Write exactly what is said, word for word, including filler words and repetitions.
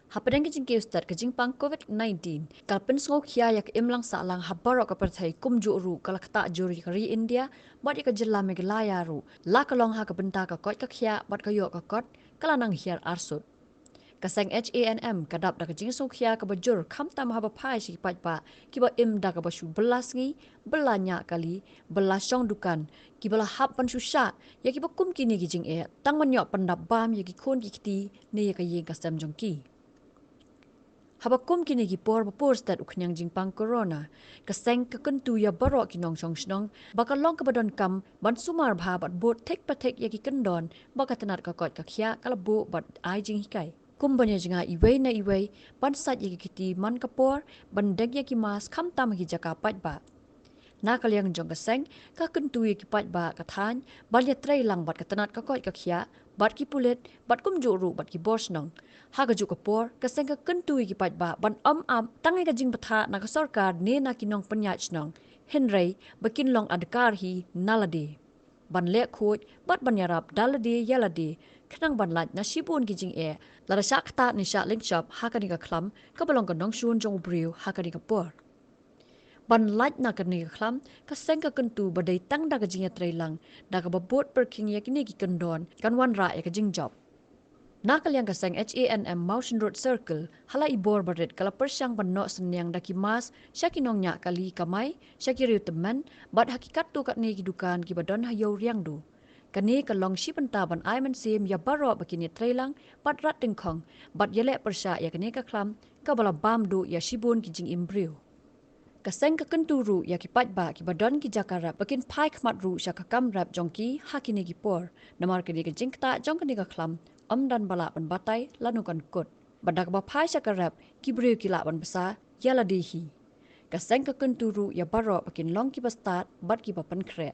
Hapdeng ka jingkiew stet ka jingpang COVID nineteen ka la pynsngewkhia ïa ka imlang sahlang ha baroh ka pyrthei, kumjuh ruh ka la ktah jur ïa ka ri India bad ïa ka jylla Meghalaya ruh, la ka long ha ka bynta ka koit ka khiah bad ka ïoh ka kot, ka la nang hiar arsut. Ka seng H A N M ka dap da ka jingsngewkhia kaba jur, khamtam haba phai sha ki paidbah kiba im da kaba shu bylla sngi, bylla ñiah kali, bylla shong dukan, kiba la hap ban shu shah ïa kiba kum kine ki jingeh tang ban ïoh pyndap bam ïa ki khun ki kti ne ïa ka ïing ka sem jong ki. Haba kum kine ki por ba pur stet u khñiang jingpang corona, ka seng ka kyntu ïa baroh ki nongshong shnong ba ka long kaba donkam ban sumar bha bad bud thik pa thik ïa ki kyndon ba ka tnat ka koit ka khiah ka la buh bad ai jinghikai, kum ban ïajngai iwei na iwei ban sait ïa ki kti man ka por, ban deng ïa ki mask khamtam ha ki jaka paidbah. Na ka liang jong ka seng, ka kyntu ïa ki paidbah ka thaiñ ban ïatreilang bad ka tnat ka koit ka khiah, bad ki pulit, bad kumjuh ruh bad ki bor shnong. Ha kajuh ka por, ka seng ka kyntu ïa ki paidbah ban ym ap tang ïa ka jingbthah na ka sorkar ne na ki nongpynïaid shnong, hynrei ba kin long adkar hi na lade ban leh khuid bad ban ïarap da lade ïa lade, khnang ban lait na shibun ki jingeh lada shah ktah ne shah lyngshop ha kane ka khlam kaba long ka nongshun jong u briew ha kane ka por. Ban lait na kane ka khlam, ka seng ka kyntu ba dei tang da ka jingïatreilang, da kaba bud pyrkhing ïa kine ki kyndon, kan wanrah ïa ka jingjop. Na ka liang ka seng H A N M Mawshynrut Circle, ha la i bor barit ka la pyrshang ban noh synñiang da ki mask sha ki nongñiah kali kamai, sha ki riew tymmen, bad ha ki katto katne ki dukan kiba don ha Ïew Riangdo. Kane ka long shi bynta ban ai mynsiem ïa baroh ba kin ïatreilang bad rat tyngkhong, bad ïaleh pyrshah ïa kane ka khlam kaba la bam duh ïa shibun ki jingim briew. Ka seng ka kyntu ruh ïa ki paidbah kiba don ki jaka rep ba kin phai khmat ruh sha ka kam rep jong ki ha kine ki por, namar kane ka jingktah jong kane ka khlam ym don ba lah ban batai lano kan kut. Bad da kaba phai sha ka rep, ki briew ki lah ban bsa ïa lade hi. Ka seng ka kyntu ruh ïa baroh ba kin long kiba stad bad kiba pynkhreh.